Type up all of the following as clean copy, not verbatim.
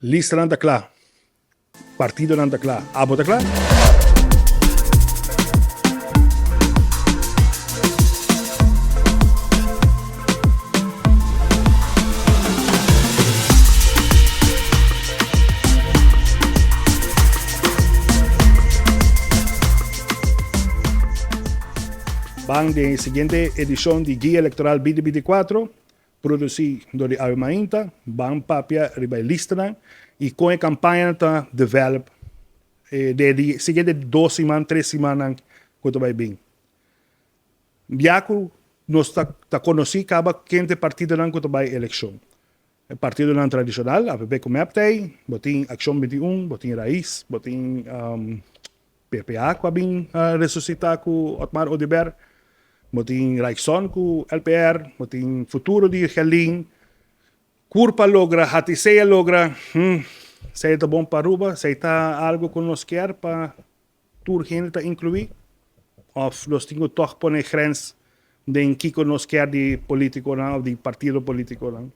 Listanan ta kla. Partidonan ta kla. Abo ta kla? Ban den e siguiente edishon di Guia Electoral 2024. Produsí dor di Awe Mainta, ban papia riba e listanan i kon e kampañanan ta develop den e siguiente dos siman, tres simannan ku ta bai bin. Ya ku nos ta ta konosí kaba ken ta e partidonan ku ta bai elekshon. E partidonan tradishonal, avp ku mep ta ei, bo tin Akshon 21, bo tin Rais, bo tin PPA ku a bin resusitá ku Otmar Oduber, bo tin Rijkson ku LPR, bo tin Futuro di Gerlin. Curpa logra, HTC a logra, hm, esei ta bon pa Aruba, esei ta algo ku nos kier pa tur hende ta inkluí? Òf nos tin ku tòg pone grens den kiko nos kier di polítikonan òf di partido polítikonan?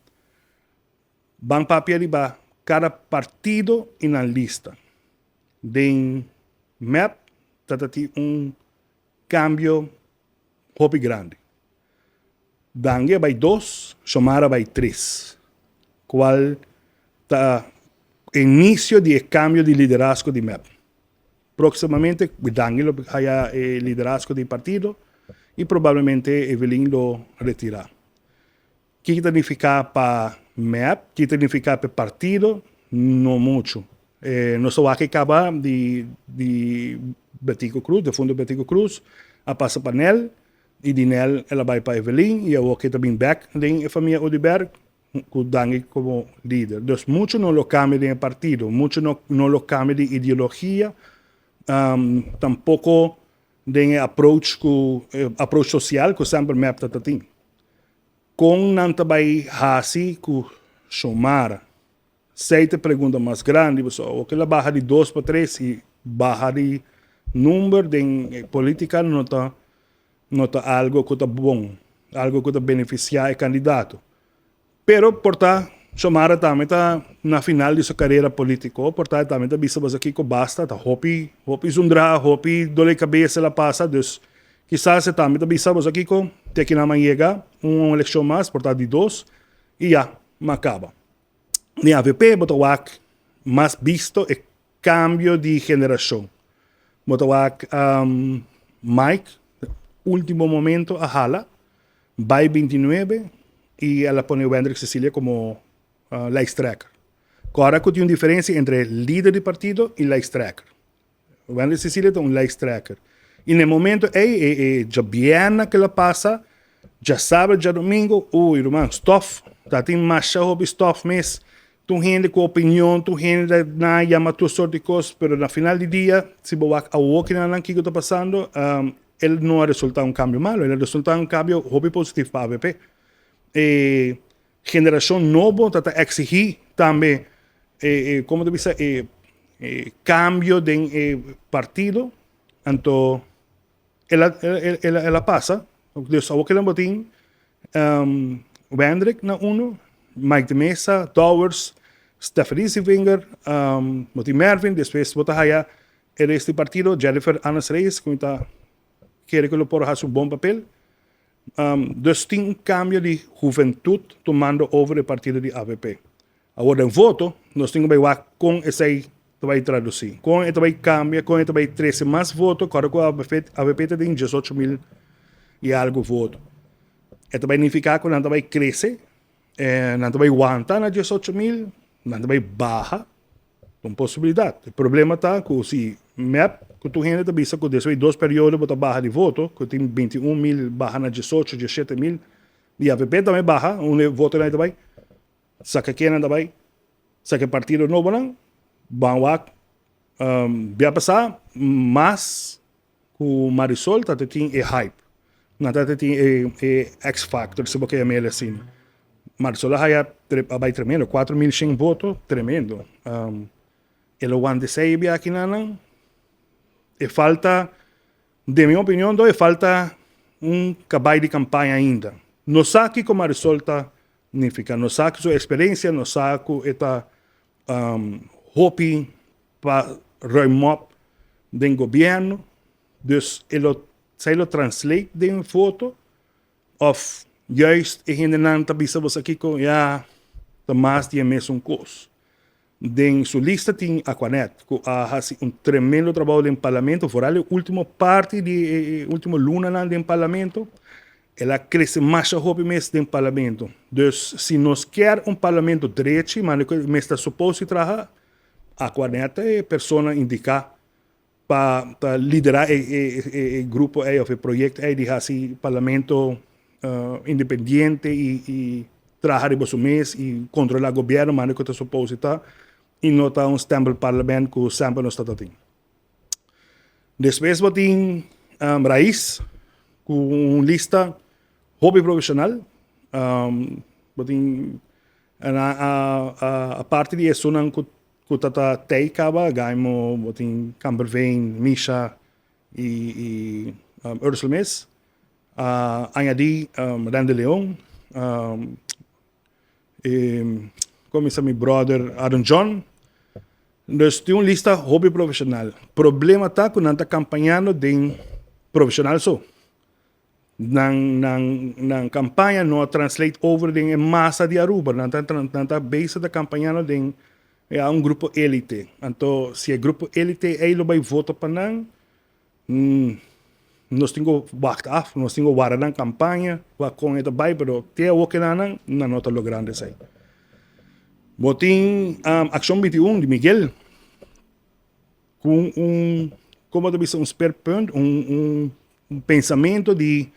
Ban papia riba kada partido i nan lista. Den mep ta ta tin un cambio hopi grandi. Dangui a bay dos, Xiomara a bay tres, cual ta inicio di e cambio di liderazgo di mep. Proximamente Dangui lo haya e liderazgo di partido y probablemente Evelyn lo retira. Kiko ta nifiká pa mep? Kiko ta nifiká pa e partido? No muchu. Nos ta wak e kaba di di Betico Cruz, defunto Betico Cruz, a pasa pa Nel i di Nel el a bai pa Evelyn i awor ke ta bin bèk den e famia Oduber ku Dangui komo lider. Dus muchu no lo kambia den e partido, muchu no no lo kambia di ideologia, tampoko den e approach ku approach sosial ku semper mep ta ta tin. Kon nan ta bai hasi ku Xiomara? Esei ta e pregunta mas grandi pasobra awor ke la baha di dos pa tres i baha di number den e politica no ta no ta algo ku ta bon, algo ku ta benefisiá e kandidato. Pero por ta Xiomara tambe ta na final di su karera politico, por ta e tambe ta bisa pasobra kiko basta, ta hopi hopi zundra, hopi dole kabes el a pasa, dus Kisas e tambe ta bisa boso kiko, te aki nan a yega un elekshon mas, por ta di dos, i ya, m'a kaba. Den avp bo ta wak mas bisto e kambio di generashon. Bo ta wak Mike ultimo momento a hala bai 29 i el a pone Wendrick Cecilia komo lijsttrekker. Kòrda ku tin un diferensia entre lider di partido i lijsttrekker. Wendy Cecilia ta un lijsttrekker. I na e momento ei, e e djabièrnè ku el a pasa, djasabra, djadumingu, ui ruman, stòf. Ta tin masha hopi stòf mes. Tur hende ku opinion, tur hende na yama tur sort di kos, pero na final di dia, si bo wak awor kinanan kiko ta pasando, el no a resultá un kambio malo, el a resultá un kambio hopi positivo pa avp. E Generashon nobo ta ta eksigí tambe e e komo ta bisa e e kambio den e partido anto el a el a el a pasa dus awor kila bo tin Wendrick na uno Mike de Meza Dowers Stephanie Sievinger bo tin Mervin despues bo ta haya e rest di partido Jennifer Anas Reyes ku mi ta kere ku lo por hasi un bon papel. Dus tin un cambio di huventud tumando over e partido di avp. Awor den voto nos tin cu bay wak con esey ta bay traduci, con e ta bay cambia, con e ta bay trece mas voto, corda cu avp ta tin 18 mil y algo voto. E ta bay nifica cu nan ta bay crece, nan ta bay wanta na 18 mil, nan ta bay baha. Un posibilidat. E problema ta ku si mep ku tur hende ta bisa ku despues di dos periodo bo ta baha di voto, ku tin 21 mil baha na 18, 17 mil, di avp tambe baha, unda e votonan ta bai? Saka kennan ta bai? Saka e partido nobonan? Ban wak bia pasá mas ku Marisol ta ta tin e hype. Nan ta ta tin e e X factor si bo ke yam'el asina. Marisol a haya a bai tremendo, 4100 voto, tremendo. El a wanta esei bia kinanan. E falta, den mi opinion to, e falta un kabai di kampaña ainda. No sa kiko Marisol ta nifica, no sa su experiencia, no sa ku e ta. Hopi pa ruim op den gobierno, dus e lo esey lo translate den voto of juist e hendenan ta bisa boso kico ya ta mas di e mesun cos. Den su lista tin Aquanet cu a haci un tremendo trabao den parlamento, vooral e ultimo parti di e ultimo lunanan den parlamento, el a crece masha hopi mes den parlamento. Dus si nos kier un parlamento drechi, manera cu e mes ta supos di traha, Aquanet ta e persona indica pa pa lidera e e e grupo ey of e proyecto ey di haci parlamento independiente y y traha riba su mes y controla gobierno manera cu ta supos di ta y no ta un stempel parlement cu semper nos ta ta tin. Despues bo tin Raiz cu un lista hopi profesional, bo tin aparte di esunnan cu Ku ta ta tei kaba, Gaimo, bo tin Kamperveen, Misha i i Ursel mes. A añadí Randy Leon, kon mi sa mi brother Aaron John. Dus tin un lista hopi profeshonal. Problema ta ku nan ta kampañando den profeshonal so. Nan nan nan campaña no a translate over den e masa di Aruba. Nan ta nan ta bezig ta campañando den ya un grupo elite. Anto si e grupo elite ey lo bay vota pa nan, nos tin cu wacht af, nos tin cu warda nan campaña wak con e ta bay, pero te awor ke nan nan, nan no ta logrando esey. Bo tin Accion 21 di Miguel. Cu un, como ta bisa, un speerpunt, un un un pensamento di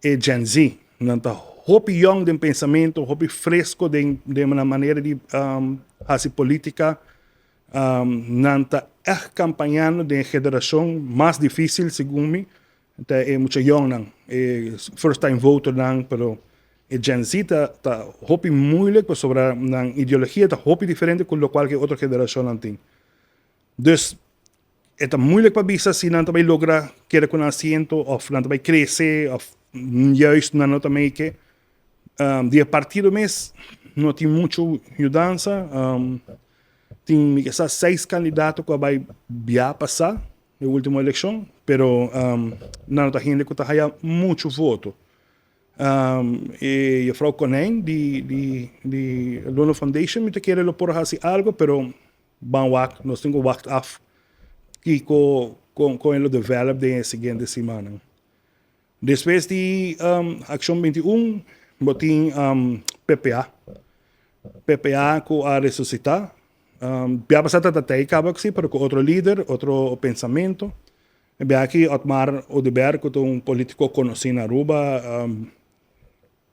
e Gen Z. Nan ta hopi yong den pensamento, hopi fresco den den nan manera di haci politica. Nan ta echt campañando den e generacion mas dificil segun mi, ta e mucha yongnan, e first time voternan, pero e Gen Z ta ta hopi moeilijk pasobra nan ideologia ta hopi diferente cu locual cu e otro generacionnan tin. Dus e ta moeilijk pa bisa si nan ta bay logra keda cu nan asiento of nan ta bay crece of juist nan no ta make. Di e partido mes no tin mucho yudansa. Tin mi ke sa seis candidato cu a bay bia pasa e ultimo eleccion pero nan no ta hende cu ta haya mucho voto. E juffrouw Konijn di di di Luna Foundation mi ta kere lo por haci algo pero Ban wak, nos tin ku wakt af kiko kon kon e lo develop den e siguiente simannan. Despues di Akshon 21 bo tin PPA. PPA ku a resusitá. Bia pasá ta ta kaba si pero ku otro lider, otro pensamentu. E bia aki Otmar Oduber ku ta un politiko konosí na Aruba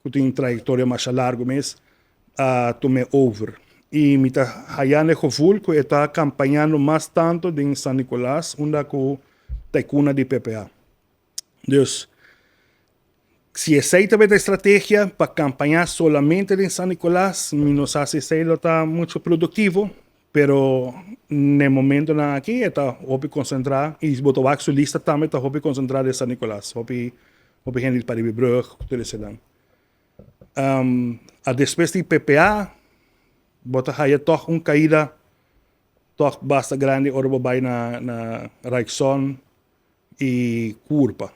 ku tin trayektoria masha largu mes, a tum'é over. I mi ta hayando e gevoel ku e ta kampañando mas tantu den San Nicolas unda ku ta e kuna di PPA. Dus, si esei tabata e strategia pa kampañá solamente den San Nicolas, mi no sa si esei lo ta mucho produktivo, pero n'e momentonan aki e ta hopi konsentrá i bo ta wak su lista tambe ta hopi konsentrá den San Nicolas, hopi hopi hende di Paribibrug ku tur esenan. A despues di PPA bo ta haya tòg un kaida tòg basta grandi ora bo bai na na Rijksson i Curpa.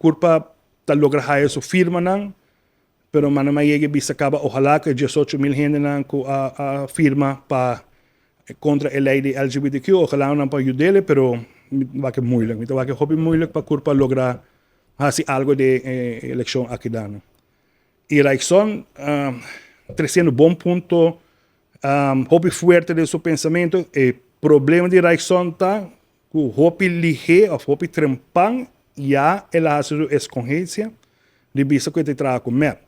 Curpa ta logra haya su firmanan Pero manda mi a yega e bisa caba ojalá cu e 18,000 hendenan cu a a firma pa contra e ley di LGBTQ ojalá nan por yudele pero mi ta wak e moeilijk mi ta wak e hopi moeilijk pa Curpa logra haci algo den e eleccion aki dano. Y Rijkson treciendo bon punto hopi fuerte den su pensamento e problema di Rijkson ta cu hopi lihé of hopi trempan ya el a haci su escogencia di bisa cu e ta traha cu mep.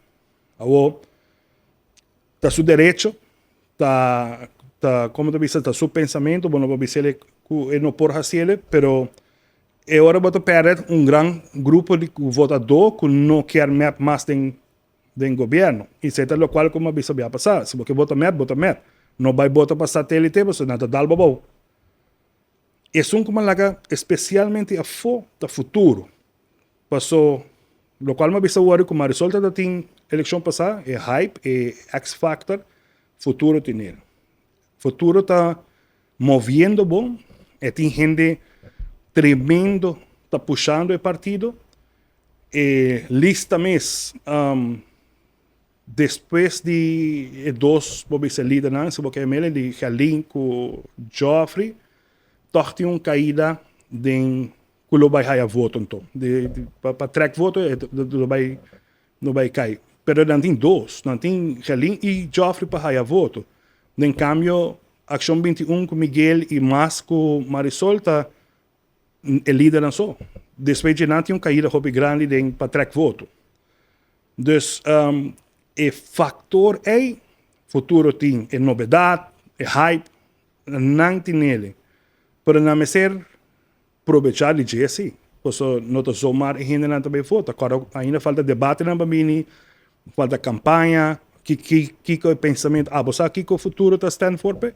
Awor, ta su derecho, ta, ta, como ta bisa, ta su pensamento, bo no por bis'el cu e no por haci'el, pero e ora bo ta perde un gran grupo di votador cu no kier mep mas den den gobierno. Y esey ta locual cu mi a bisa bia pasa, si bo kier vota mep, vota mep. No bay vota pa satelite pasobra nan ta dal bo abou. Esun ku mi a laga espesialmente afó ta futuro. Paso lokual mi a bisa wòrdu ku Marisol ta tin elekshon pasá, e hype, e X-factor, futuro tinel. Futuro ta moviendo bon, e tin hende tremendo ta pushando e partido. E lista mes, despues di e dos, bo bisa, lidernan, si bo ke mele, di Gerlin ku Geoffrey, tòg tin un kaida den ku lo bai haya voto anto. Di pa trèk voto e lo bai lo bai kai. Pero nan tin dos, nan tin Gerlin i Geoffrey pa haya voto. Den kambio Akshon 21 ku Miguel i mas ku Marisol ta e lidernan so. Despues dje nan tin un kaida hopi grandi den pa trèk voto. Dus e faktor ei Futuro tin e nobedat, e hype, nan tin nele. Pero nan mester probechá di dje si, pasobra no ta zomaar e hendenan ta bay vota. Kòrda ainda falta debatenan pa bini, falta kampaña, kiko e pensamentu, ah bo sa kiko Futuro ta stand for p'e?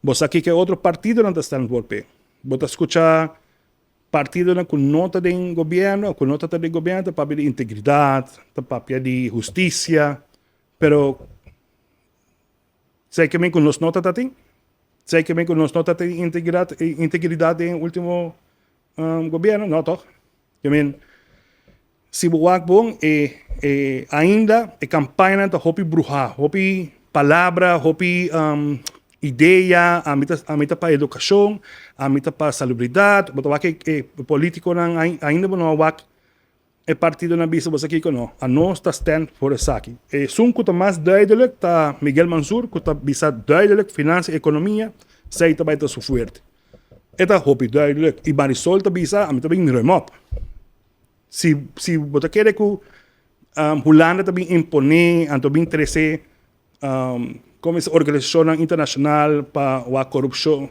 Bo sa kiko e otro partidonan ta stand for p'e? Bo ta skucha partidonan ku no ta den gobièrnu òf ku no ta ta den gobièrnu ta papia di integridat, ta papia di hustisia, pero Esei ke men ku nos no ta ta tin? Esei ke men ku nos no ta tin integridat integridat den e ultimo gobierno? No toch? Ke men si bo wak bon e e ainda e kampañanan ta hopi bruhá, hopi palabra, hopi idea, ami ta ami ta pa edukashon, ami ta pa salubridat, bo ta wak e e politikonan ainda bo no a wak E partidonan bisa boso kiko no. Anos ta stand for esaki. Esun ku ta mas duidelijk ta Miguel Mansur ku ta bisa duidelijk finansa i ekonomia esei ta bai ta su fuerte. E ta hopi duidelijk i Marisol ta bisa ami ta bin ruim op. Si si bo ta kere ku Hulanda ta bin impone anto bin trese komo es organisashonnan internashonal pa wak korupshon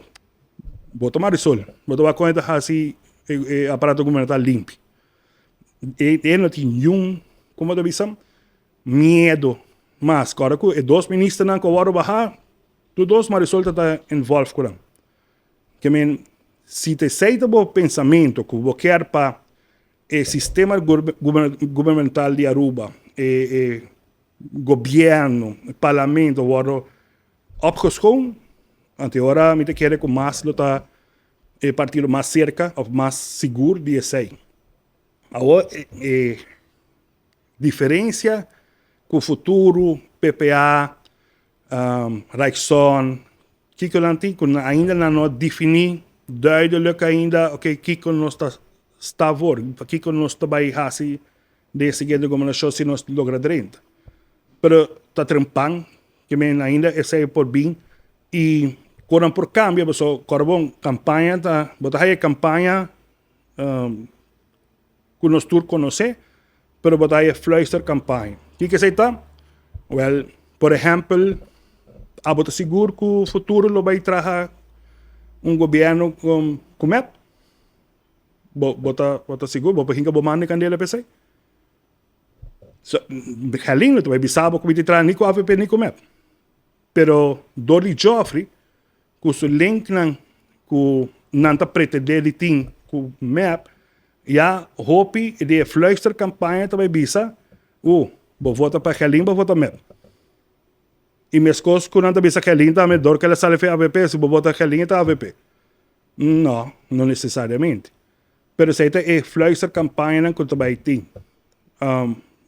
bo ta Marisol bo ta wak kon e ta hasi e aparato gubernamental limpi. E no tin niun, como ta bisa, miedo mas. Ora cu e dos ministernan cu a wordo baha, tur dos Marisol ta ta involve cu nan. Ke men, si ta esey ta bo pensamento cu bo kier pa e sistema gubernamental di Aruba, e gobierno, e parlamento wordo opgeschoon, anto e ora mi ta kere cu mas lo ta e partido mas cerca of mas sigur di esey. Awor e diferencia cu Futuro, PPA, Rijkson, kico nan tin cu ainda nan no a defini duidelijk ainda ok kico nos ta sta voor, kico nos ta bay haci den e siguiente gobernacion si nos logra drenta. Pero ta trempan ke men ainda esey por bin Y con nan por cambia pasobra ora bon campaña ta bo ta haya campaña cu nos tur conoce pero bo ta haya fluister campaña. Kico esey ta? Wel por ehempel abo ta sigur cu futuro lo bay traha un gobierno cu mep? Bo bo ta bo ta sigur? Bo por hinca bo man den candela p'esey? So Helin lo ta bay bisa bo cu mi ta traha ni cu avp ni cu mep. Pero dor di Geoffrey cu su linknan cu nan ta pretende di tin cu mep, ya hopi di e fluistercampaña ta bay bisa, Uh, bo vota pa Gerlin, bo vota mep. Y mescos cu nan ta bisa Gerlin tambe, dor cu el a sali for avp, si bo vota Gerlin e ta avp. No, no necesariamente. Pero esey ta e fluistercampañanan cu ta bay tin.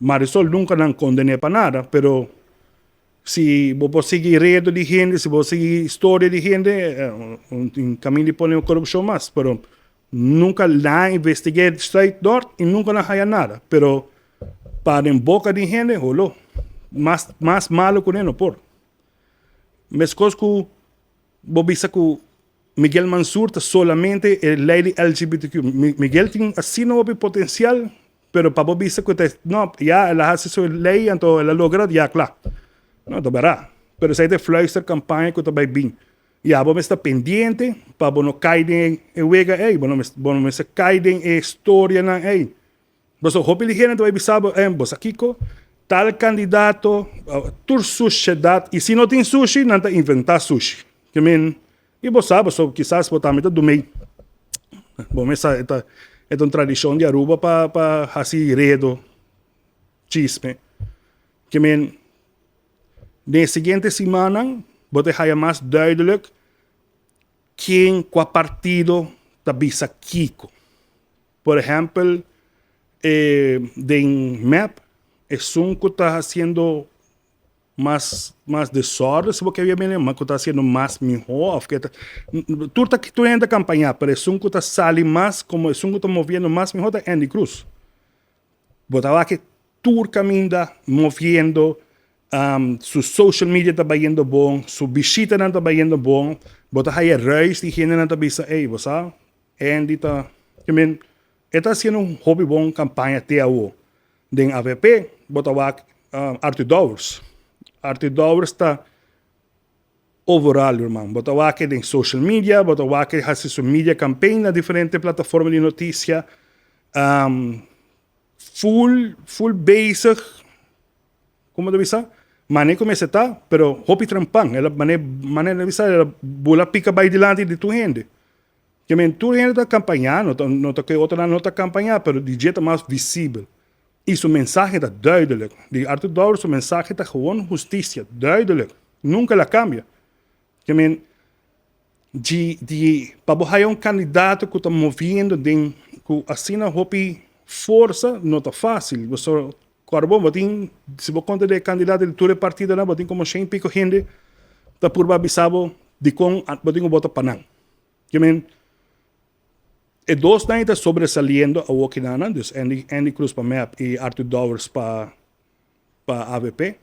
Marisol nunca nan condene pa nada, pero Si bo por sigui redo di hende, si bo sigui historia di hende, un caminda di pone corupcion mas, pero nunca nan a investiga straight dort y nunca nan haya nada, pero pa den boca di hende, holo, mas mas malo cu ne no por. Mescos cu bo bisa cu Miguel Mansur ta solamente e ley di LGBTQ. Miguel tin asina hopi potencial, pero pa bo bisa cu ta, no, ya el a haci su ley anto el a logra, ya cla. No, ta bera. Pero esey ta e fluister campaña cu ta bay bin. Ya bo mester ta pendiente pa bo no cay den e wega ey, bo no mester cay den e storianan ey. Pasobra hopi di hende ta bai bisa bo, eh, bo sa kiko? Tal kandidato, tur sushedat, i si no tin sushi, nan ta inventá sushi. Ke men, i bo sa, pasobra kisas bo tambe ta dumei. Bo mes sa, e ta, e ta un tradishon di Aruba pa, pa hasi redo, chisme. Ke men, den e siguiente simannan. bo ta haya mas duidelijk ken kua partido ta bisa kiko. Por ehèmpel e den mep esun ku ta hasiendo mas mas desòrden si bo ke bia bini, mas ku ta hasiendo mas mihó òf ke ta tur ta tur hende ta kampañá pero esun ku ta sali mas komo esun ku ta moviendo mas mihó ta Endy Croes. Bo ta wak tur kaminda moviendo su social media ta bayendo bon, su bishitanan ta bayendo bon, bo ta haya ruis di hendenan ta bisa ey bo sa Endy ta ke men e ta hasiendo un hopi bon kampaña te awo. Den avp bo ta wak Arthur Dowers. Arthur Dowers ta overal ruman. Bo ta wak e den social media, bo ta wak e hasi su media campaign na diferente plataforma di noticia. Full, full bezig, como ta bisa? Mane cu mester ta, pero hopi trampan. El a mane, mane ta bisa, el a bula pica bay dilanti di tur hende. Ke men tur hende ta campaña, no ta, no ta ke otronan no ta campaña, pero di dje ta mas visibel. Y su mensahe ta duidelijk. Di Arthur Dowers su mensahe ta gewoon husticia, duidelijk. Nunca el a cambia. Ke men di, di pa bo haya un candidato cu ta moviendo den cu asina hopi forsa no ta facil. Pasobra Kòrda bon, bo tin, si bo konta di e kandidato di tur e partidonan, bo tin komo shen piko hende ta purba bisa bo dikon bo tin ku bota pa nan. Ke men, e dosnan ei ta sobresaliendo awor kinanan, dus Endy, Endy Croes pa mep i Arthur Dowers pa pa avp.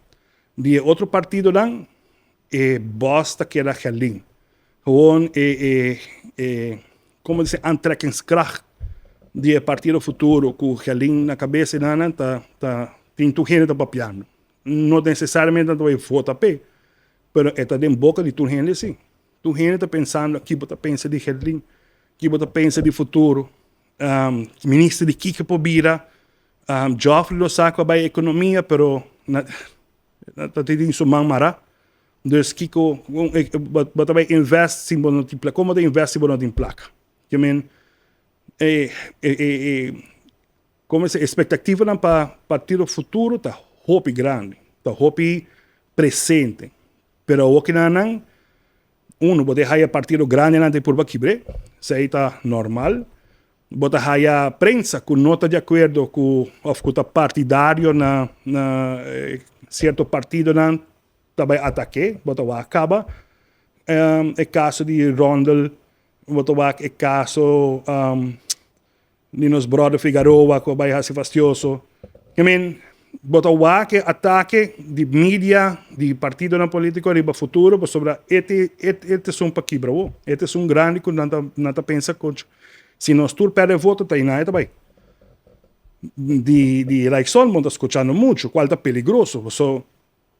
Di e otro partidonan, e bòs ta keda Gerlin. Gewoon e e e como dice aantrekkingskracht di e partido Futuro cu Gerlin na cabeza y nan ta ta tin tur hende ta papiando. No necesariamente nan ta bay vota p'e, pero e ta den boca di tur hende si. Tur hende ta pensando ki bo ta pensa di Gerlin, ki bo ta pensa di Futuro, minister di kiko por bira, Geoffrey lo sa cu a bay economia pero na ta tin su man mara. Dus kiko bo ta bai invest si bo no tin plaka? Kon bo ta invest si bo no tin plaka? Ke men e e e komo se espektativanan pa partido futuro ta hopi grandi, ta hopi presente. Pero awo kinanan uno bo ta haya partido grandinan ta purba kibr'é, esei ta normal. Bo ta haya prensa ku no ta di akuerdo ku òf ku ta partidario na na sierto partidonan ta bai atak'é, bo ta wak kaba e kaso di Rondel, bo ta wak e kaso di nos bròder Figaroa ku a bai hasi fastioso. I mean, bo ta wak e atake di media, di partidonan polítiko riba futuro pasobra e ta e ta esun pa kibra bo, e ta esun grandi ku nan ta nan ta pensa ku si nos tur pèrdè voto ta einan e ta bai. Di di Rijksson bo no ta skuchando muchu, kual ta peligroso paso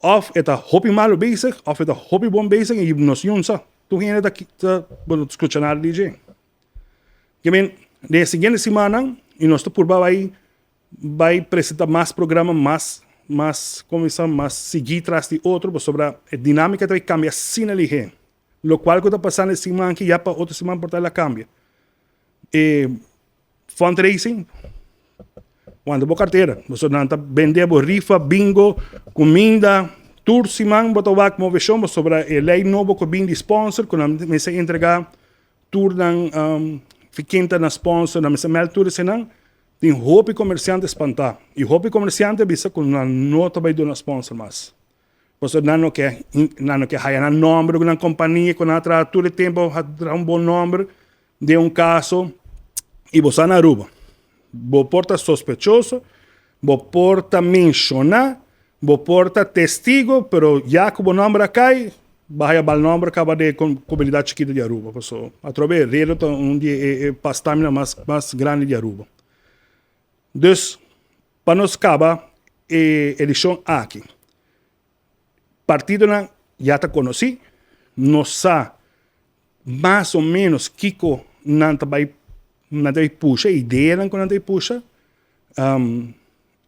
Of e ta hopi malu bezig of e ta hopi bon bezig y nos yun sa. Tur hende ta ta bo no ta scucha nada di dje. Ke men den e siguiente simannan y nos ta purba bay bay presenta mas programa mas mas como bisa mas sigui tras di otro pasobra e dinamica ta bay cambia asina lihe. Locual cu ta pasando e siman aki ya pa otro siman por ta el a cambia. E Fundraising, wanta bo kartera. Pasobra nan ta bende bo rifa, bingo, kuminda. Tur siman bo ta wak moveshon pasobra e lei nobo ku bin di sponsor ku nan mester entrega tur nan fikinta na sponsor, nan mester mèld tur esenan. Tin hopi komersiante spantá i hopi komersiante a bisa ku nan no ta bai duna sponsor mas. Pasobra nan no ke nan no ke haya nan nòmber ku nan kompania ku nan a traha tur e tempu a traha un bon nòmber. Den un kaso i bo sa na Aruba, bo por ta sospechoso, bo por ta menshoná, bo por ta testigo, pero ya ku bo nòmber a kai, bo haya bal nòmber kaba den e komunidat chikito di Aruba. Paso atrobe redo ta un di e pastaminan mas mas grandi di Aruba. Dus pa nos kaba e edishon aki, Partidonan ya ta konosí, nos sa mas o ménos kiko nan ta bai nan ta bai pusha, ideanan ku nan ta bai pusha.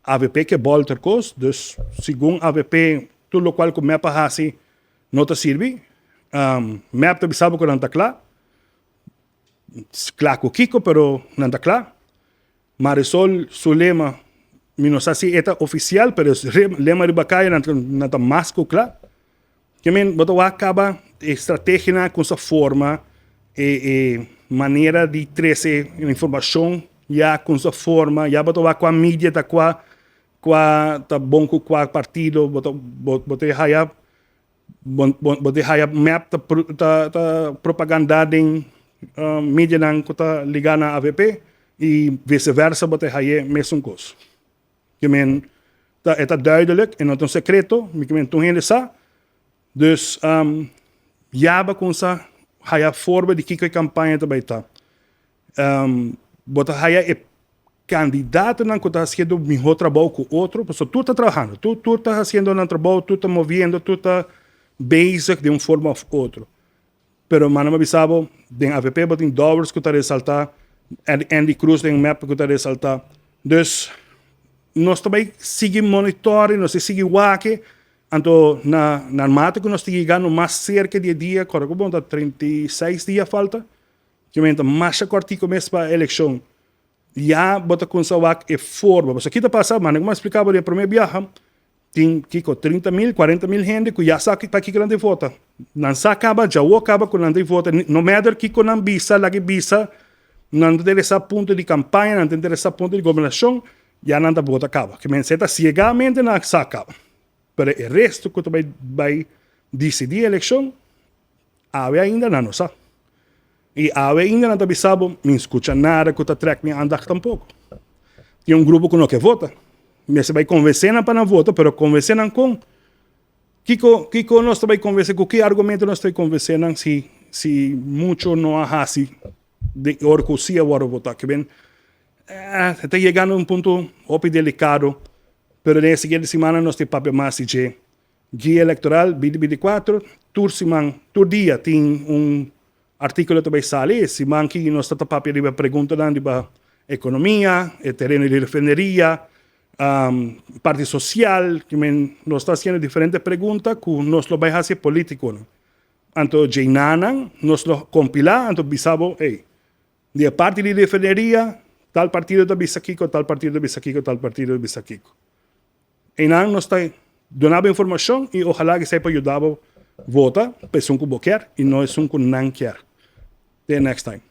Avp ke bòlter kos, dus segun avp tur lokual ku mep a hasi no ta sirbi. Mep ta bisa bo ku nan ta kla, kla ku kiko pero nan ta kla. Marisol su lema, mi no sa si e ta oficial, pero e lema riba caya nan ta mas cu cla. Ke men bo ta wak kaba e strategianan ku sa forma e e manera di trese informashon ya ku sa forma ya bo ta wak kua media ta kua kua ta bon ku kua partido bo ta bo ta haya bo ta haya mep ta ta ta propaganda den medianan ku ta liga na avp i viceversa bo ta haye mesun kos. Ke men ta e ta duidelijk e no ta un sekreto, mi ke men tur hende sa. Dus ya bo a kumsa haya forma di kiko e kampaña ta bai ta. Bo ta haya e kandidatonan ku ta hasiendo mihó trabou ku otro, pasobra tur ta trabahando, tur tur ta hasiendo nan trabou, tur ta moviendo, tur ta bezig den un forma òf otro. Pero manda mi a bisa bo, den avp bo tin Dowers ku ta resaltá, Andy Cruz den mep ku ta resaltá. Dus nos ta bai sigui monitòri, nos ta sigui wak, anto na narmate ku nos ta yegando mas serka di e dia, kòrda ku bo ta 36 dia falta, kibenta masha kòrtiku mes pa elekshon. Ya bo ta kuminsá wak e forma, pasobra ki ta pasa, manda ku mi a splika bo den e promé biaha, Tin kiko 30 mil, 40 mil hende ku ya sa pa kiko nan ta vota. Nan sa kaba, djawo kaba ku nan ta vota. No matter kiko nan bisa, laki bisa, nan ta interesa punto di kampaña, nan ta interesa punto di gobernashon, ya nan ta vota kaba. Ke men se ta siegamente nan sa kaba. Pero e resto ku ta bai bai disidí elekshon, awe ainda nan no sa. I awe ainda nan ta bisa bo, mi n skucha nada ku ta trèk mi aandacht tampoko. Tin un grupo ku no ke vota. Mester bai konvensé nan pa nan vota, pero konvensé nan kon? Kiko kiko nos ta bai konvensé, ku ki argumento nos ta bai konvensé nan si si mucho no a hasi den e ora ku si a wòrdu votá? Ke ben e ta yegando un punto hopi delikado, pero den e siguiente simana nos tin papia mas di dje. Guia Electoral 2024, tur siman, tur dia tin un articulo ta bay sali. E siman ki nos ta ta papia riba preguntanan riba economia, e tereno di refineria, parti social, ki men nos ta haciendo diferente pregunta cu nos lo bay haci e politiconan. Anto djeinanan nos lo compila anto bisa bo, ey, di e parti di refineria tal partido ta bisa kico, tal partido ta bisa kico, tal partido ta bisa kico. Einan nos ta duna bo informashon i ojalá esei por yuda bo vota pa esun ku bo kier i no esun ku nan kier. Te next time.